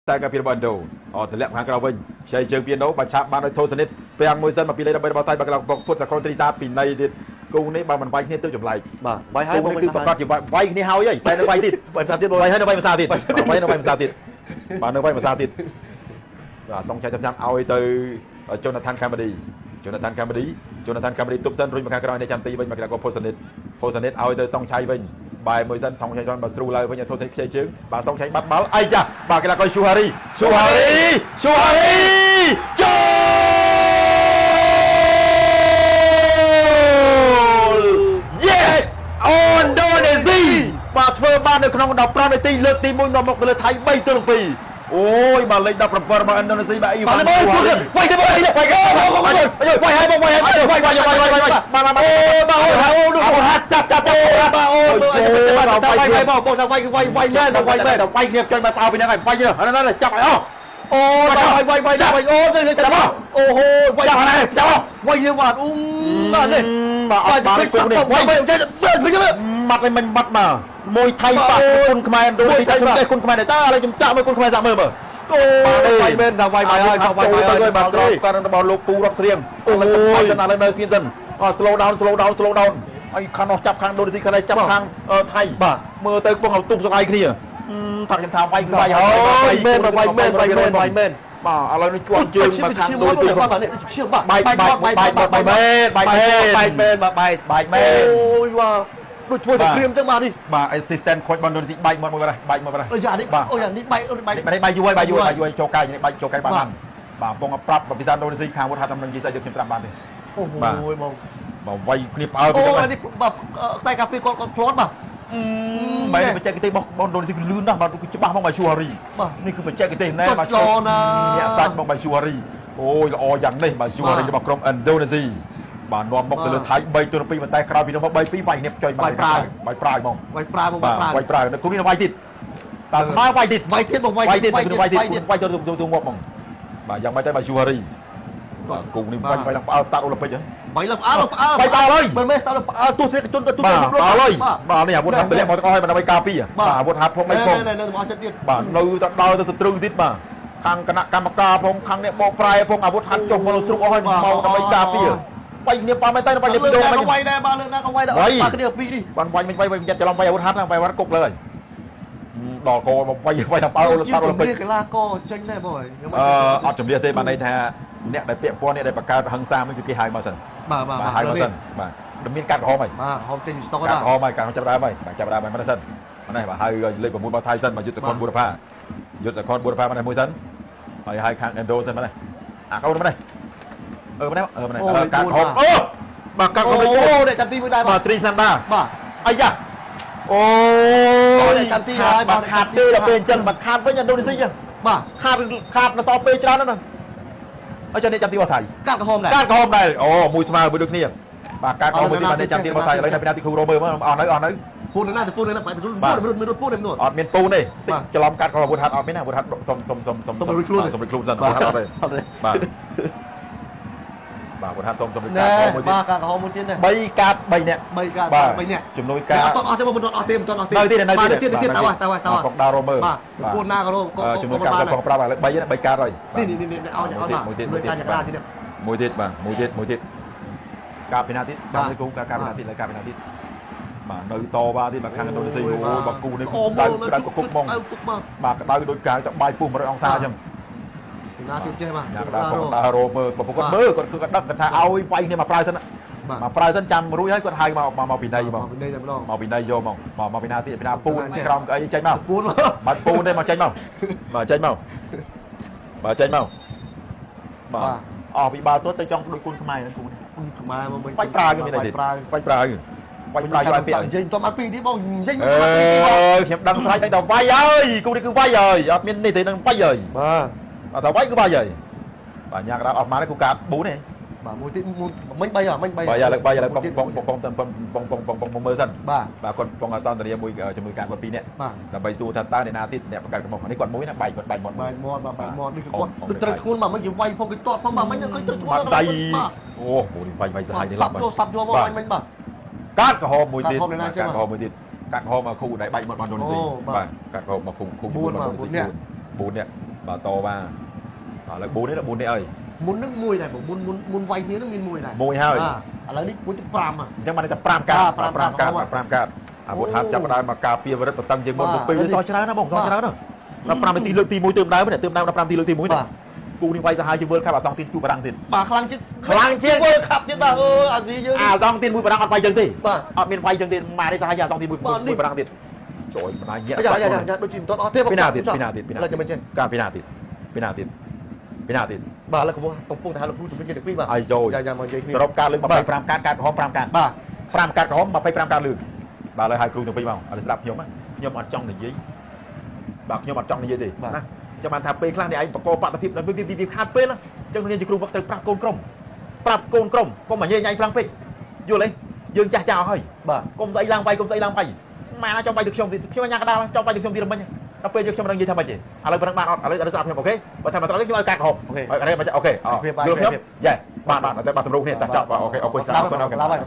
តែការពីរបស់ឥណ្ឌូអូតម្លាក់ខាងក្រៅវិញខ្ចីជើងពីឥណ្ឌូបាឆាប់បានដោយថូសនិតពាំងមួយសិនមកពីលេខ13របស់ថៃបាក់កន្លងពុទ្ធសកលត្រីសាពីនៃទៀតគូនេះបើមិនវាយគ្នាទៅចម្លែក បាទវាយហើយ គូនេះគឺប្រកាសជាវាយគ្នាហើយហីតែនៅវាយទៀត វាយផ្សារទៀតបង វាយហើយនៅវាយភាសាទៀតបាទវាយនៅវាយភាសាទៀតបាទនៅវាយភាសាទៀតបាទសុងចៃចាំចាំឲ្យទៅជូណាថានកាមេឌីជូណាថានកាមេឌីជូណាថានកាមេឌីទប់សិនរុញមកខាងក្រោយនេះចាំទីវិញមកកីឡាករផូសានិតផូសានិតឲ្យទៅសុងឆៃវិញបែរមួយសិនថងឆៃសិនបើស្រួលឡើយវិញឲ្យថូសានិតខ្ចីជើងបាទសុងឆៃបាត់បាល់អីចាបាទកីឡាករឈូហារីឈូហារីឈូហារីចូល Yes អូនដូនេស៊ីបាទធ្វើបាននៅក្នុង15នាទីលើកទី1នាំមកទៅលើថៃ3ទល់នឹង2អូយបាទលេខ17របស់ឥណ្ឌូនេស៊ីបាទអ៊ីវ៉ា បាទបងវាយទៅបងវាយទៅបងវាយហើយបងវាយហើយ វាយវាយវាយវាយវាយបាទបាទ អូបាទអូអូនោះហាត់ចាប់ចាប់បាទអូបាទវាយវាយបងបងថាវាយវាយវាយមែនវាយមែន វាយគ្នាចុចមកប៉ោពីហ្នឹងហើយវាយហ្នឹងចាប់ឲ្យអស់ អូបាទវាយវាយវាយអូទៅចាប់អូហូវាយ ចាប់ហើយចាប់ វាយនេះបាទអ៊ុំបាទនេះ បាទអត់បានគូនេះ វា វាយ យចេះវិញ ម៉ាត់នេះមិនម៉ាត់មកមួយថៃបាក់គុណខ្មែរឥណ្ឌូនេស៊ីខ្ញុំទេគុណខ្មែរដែរតើឥឡូវខ្ញុំចាក់មើលគុណខ្មែរសាក់មើលមើល អូវាយមែនថាវាយវាយហើយវាយវាយ ទៅ ហើយ បាទក្រកររបស់លោកពូរត់ស្រៀងអូយទៅឥឡូវនៅស្ងៀមសិន slow down slow down slow down អីខាងនោះចាប់ខាងឥណ្ឌូនេស៊ីខាងនេះចាប់ខាងថៃ បាទ មើលទៅកំពុងឲ្យទុំសង្អៃគ្នាថាខ្ញុំថាវាយគឺវាយហើ វា យ យមែនវាយមែនវាយមែនវាយមែន បាទឥឡូវនេះជាប់ជើងមកខាងឥណ្ឌូនេស៊ី បាទនេះឈៀងបាទ បែកបែកបែកបែកបែកមែនបែកមែន បែកមែនបាទបែក បែកមែន អូយវ៉ាដូចធ្វើសង្គ្រាមចឹងបាទនេះ បាទ assistant coach របស់ឥណ្ឌូនេស៊ីបែកមាត់មួយបាទបែកមាត់បាទ អូយ៉ានេះអូយ៉ានេះបែកអូបែក នេះបែកយូរហើយបែកយូរបែកយូរហើយចូលកាយនេះបែកចូលកាយបានបានបាទកំពុងប្រាប់ភាសាឥណ្ឌូនេស៊ីខាងវត្តថាតំណឹងនិយាយស្អីយកខ្ញុំត្រាប់បានទេ អូយបង បាទវាយគ្នាផ្អើល អូ ពីហ្នឹង នេះបាទខ្សែកាពីគាត់គាត់ផ្លត់បាទ បែរបច្ចេកទេសរបស់ឥណ្ឌូនេស៊ីគឺលឿនណាស់បាទគឺច្បាស់ហ្មងបាទឈូហារី បាទ នេះគឺបច្ចេកទេសណែបាទ ល្អណា អ្នកសាច់បងបាទឈូហារីអូយល្អយ៉ាងនេះបាទឈូហារីរបស់ក្រុមឥណ្ឌូនេស៊ីបាទនាំមកទៅលើថៃ3ទល់2ប៉ុន្តែក្រោយពីនោះមក3 2វាយគ្នាចុយមកបាយប្រាយហ្មង វាយប្រាបង បាទ ប្រា វាយប្រាយនៅគូនេះវាយទៀតតាស្មើវាយទៀត វាយទៀតបងវាយ វាយទៀតវាយទៀតវាយទៅទៅងាប់ហ្មងបាទយ៉ាងម៉េចទៅបាទឈូហារីបាទគូនេះវាយវាយឡើងផ្អើលស្តាតអូឡ িম্ ពិកហ៎ វាយឡើងផ្អើលផ្អើល វាយផ្អើលហើយ មិនមែនស្តាប់ផ្អើលទស្សនិកជនទៅទស្ស បាទ និកជន ផ្អើលហើយបាទនេះអាវុធហាត់តម្លាក់មកទាំងអស់ហើយបាទដើម្បីការពារបាទអាវុធហាត់ផងអីផង នៅនៅអស់ចិត្តទៀត បាទនៅតែដើរទៅសត្រូវទៀតបាទខាងគណៈកម្មការផងខាងអ្នកបកប្រែផងអាវុធហាត់ចុះមកស្រុកអស់ហើយមកដើម្បីការពារបាញ់គ្នាប៉ាមែនតើបាញ់គ្នា លើ ពីដងបាញ់ កណាក៏វាយដែរបាទលើកណាក៏វាយដែរបាទគ្នាពីរនេះ បានវាយមិនវាយវាយច្រឡំវាយអាវុធហាត់ណាវាយអាវុធគុកលើហើយដល់កមកវាយវាយដល់ប៉ៅអូលស្តាអូឡ িম্ ពិក កីឡាករចេញដែរបងខ្ញុំ អឺអត់ជំនះទេបានន័យថាអ្នកដែលពាក់ព័ន្ធអ្នកដែលបង្កើតហិង្សាមួយគឺគេហៅមកសិន បាទបាទ បាទហៅមកសិនបាទមិនមានកាត់ក្រហមហើយ បាទហមចេញពីស្តុក កាត់ក្រហមហើយកាត់ចាប់ដើមហើយបាទចាប់ដើមហើយមិនសិនមិននេះបាទហៅលេខ6របស់ថៃសិនបាទយុទ្ធសកលបុរផាយុទ្ធសកលបុរផាមិននេះមួយសិនហើយហៅខាងឥណ្ឌូសិនមិននេះអាកូនមិននេះអឺមិននេះអឺមិននេះកាត់ក្រហមអូបាទកាត់ក្រហមលេខ អូ 4 អ្នកចាំទីមួយដែរ បាទ បាទ ត្រីសាន់ដា បាទ អាយ៉ាអូ អូអ្នកចាំទីហើយ បាទខាតទេដល់ពេលអញ្ចឹងបាទខាតវិញឥណ្ឌូនេស៊ីអញ្ចឹង បាទ ខាតខាតនៅសល់ពេលច្រើនណាស់ណាអញ្ចឹងអ្នកចាំទីរបស់ថៃ កាត់ក្រហមដែរ កាតក្រហមដែរអូមួយស្មើមួយដូចគ្នាបាទកាតក្រហមមួយទៀតបាទអ្នកចាំទីរបស់ថៃឥឡូវនៅពីណាទីគ្រូរមើលមើលអស់នៅអស់នៅ ពូនណាទៅពូនណាបែរទៅពូនមានរត់ពូនមានរត់ អត់មានពូនទេតិច បាទ ច្រឡំកាត់ក្រហមអាវុធហាត់អត់មានណាអាវុធហាត់សុំសុំសុំសុំ សុំរួចខ្លួន សុំរួចខ្លួនសិនអាវុធហាត់អត់ទេបាទបាទអាវុធហាត់សុំសុំរួច ណែ កាតក្រហមមួយទៀត បាទកាត់ក្រហមមួយទៀតណា 3កាត3នាក់ 3កាត់ បាទ 3នាក់ ជំនួយការ អត់អស់ទេបងអត់អស់ទេមិនអស់ទេ នៅទៀតនៅ បាទ ទៀត ទៀតទៀតតើតើតើ កុកដារមើល បាទពូនណាក៏រក ជំនួយការកំប្រាប់ឥឡូវ3 3កាតហើយ នេះនេះនេះឲ្យឲ្យបាទ មួយទៀត មួយការចក្រាទៀត មួយទៀតបាទមួយទៀតមួយទៀតកាពីណាទៀត បាទ បាទគូកាពីណាទៀតឡើយកាពីណាទៀតបាទនៅតវ៉ាទៀតបាទខាងឥណ្ឌូនេស៊ីអូយបាទគូនេះ អូ ក្តៅក្តៅគុកហ្មង គុកមក បាទក្តៅដូចកាយតែបាយពុះ100អង្សាអញ្ចឹង ណាទៀតចេះបាទ ញ៉ាកដាកុកដារមើលបើគាត់មើលគាត់គឺគាត់ដឹកគាត់ថាឲ្យវាយគ្នាមកប្រើសិន បាទ មកប្រើសិនចាំរួចហើយគាត់ហៅមកមកពីណីមក ពីនេះតែម្ដង មកពីណីយកមកមកមកពីណាទៀតពីណាពូន ចេះ ក្រោមកៅអីចេញមក ពូន បាច់ពូនទេមកចេញមកបាទចេញមកបាទចេញមកបាទអស់ពីបាល់ទាត់ទៅចង់ដូចគុណខ្មែរហ្នឹងគូនេះ ពូនខ្មែរមកវិញ បាច់ប្រើគឺមានអីទៀត ប្រើ បាច់ប្រើគឺបាច់ប្រើយកឲ្យពាក់ និយាយមិនទាន់បានពីរទីបងនិយាយ អ មិនទាន់បានពីរទីបង ើយខ្ញុំដឹងស្រេចតែវាយហើយគូនេះគឺវាយហើយអត់មាននេះទេនឹងវាយហើយ បាទ អត់តែវាយគឺវាយហើយបាទញ៉ាកដាអត់មកទេគូកា4ទេ បាទមួយទៀតមួយមិញ3ហ៎មិញ3 បាទឥឡូវ3ឥឡូវបងបងបងបងបងបងបងបងមើលសិន បាទ បាទគាត់បងអសន្តានាមួយជាមួយការគាត់ពីរនាក់ បាទ ដើម្បីសួរថាតើអ្នកណាទៀតអ្នកបង្កើតកំហុសនេះគាត់មួយណាបែកគាត់បែកមាត់ បែកមាត់បាទបែកមាត់នេះគឺគាត់ដូចត្រូវធ្ងន់បាទមិញគេវាយផងគេទាត់ផងបាទមិញឃើញត្រូវធ្ងន់ បាត់ដៃ បាទ អូពូនេះវាយវាយសាហាយនេះ សាប់យកសាប់យកមក បាទ បាញ់មិញបាទ កាតក្រហមមួយទៀត កាតក្រហមនៅណាចេះ កាតក្រហមមួយទៀតកាតក្រហមមកគូដែលបែកមាត់បានដូនេស៊ី អូបាទ បាទកាតក្រហមមកគូគូ បួន ជាមួយបានដូនេស៊ី បាទ 4នាក់ បាទតបាទបាទឥឡូវ4នេះ4នេះអើយ មុននឹងមួយដែរបងមុនមុនមុនវាយគ្នានឹងមានមួយដែរ មួយហើយ ឥឡូវនេះមួយទៅ5ហ่ะ អញ្ចឹងបានន័យថា5កាត បាទ 5កាត 5 5កាតអាវុធហាត់ចាប់ផ្ដើមមកការពារវរិទ្ធតឹងជាងមុន បាទ ពេលវាសល់ច្រើនណាស់បងសល់ច្រើនណាស់15នាទីលើកទី1ទើបដើមនេះទើបដើម15នាទីលើកទី1នេះ បាទ គូនេះវាយសាហាវជាង World Cup អាសងទីនជួបបារាំងទៀត បាទខ្លាំងជាង ខ្លាំងជាង World Cup ទៀតបាទអឺអាស៊ីយើង អាសងទីនមួយបារាំងអត់វាយចឹងទេ បាទ អត់មានវាយចឹងទេម៉ានេះសាហាវជាងអាសងទីនមួយ បាទនេះ មួយបារាំងទៀតចូលម្ដាយញាក់ យ៉ា សាច់ យ៉ាយ៉ាដូចជាមិនទាន់អស់ទេបង ពីណាទៀតពីណាទៀតពីណា ឥឡូវចាំមិនចេះ កាពីណាទៀតពីណាទៀតពីណាទៀត បាទឥឡូវកំពុងកំពុងតែហៅលោកគ្រូជំនាញជាទី2បាទ អាយយោ យ៉ាយ៉ាមកនិយាយគ្នា សរុបការលើក25កាតកាតក្រហម5កាត បាទ 5កាតក្រហម25កាតលឿនបាទឥឡូវហៅគ្រូទាំងពីរមកឥឡូវស្ដាប់ខ្ញុំណាខ្ញុំអត់ចង់និយាយបាទខ្ញុំអត់ចង់និយាយទេណាចាំបានថាពេលខ្លះនេះឯងបកបបាតុភិបដល់វាវាខាតពេលណាអញ្ចឹងនាងជាគ្រូវឹកត្រូវប្រាប់កូនក្រុមប្រាប់កូនក្រុមកុំមកញ៉ៃញ៉ៃខ្លាំងពេកយល់ទេយើងចាស់ចាស់អស់ហើយ បាទ កុំស្អីឡើងវាយកុំស្អីឡើងវាយម៉ែណាចង់វាយទៅខ្ញុំទៀតខ្ញុំអាញាកដាលចង់វាយទៅខ្ញុំទៀតមិញដល់ពេលយើងខ្ញុំមិនដឹងនិយាយថាម៉េចទេឥឡូវប៉ុណ្ណឹងបានអត់ឥឡូវឥឡូវស្ដាប់ខ្ញុំ OK បើថាមកត្រង់នេះខ្ញុំឲ្យកាត់ក្រហម OK អូខេអូខេយល់ខ្ញុំយ៉េបាទបាទតែបាទសម្រុកនេះតែចប់បាទ OK អរគុណច្រើនអរគុណ OK ស្ដាប់ហើយ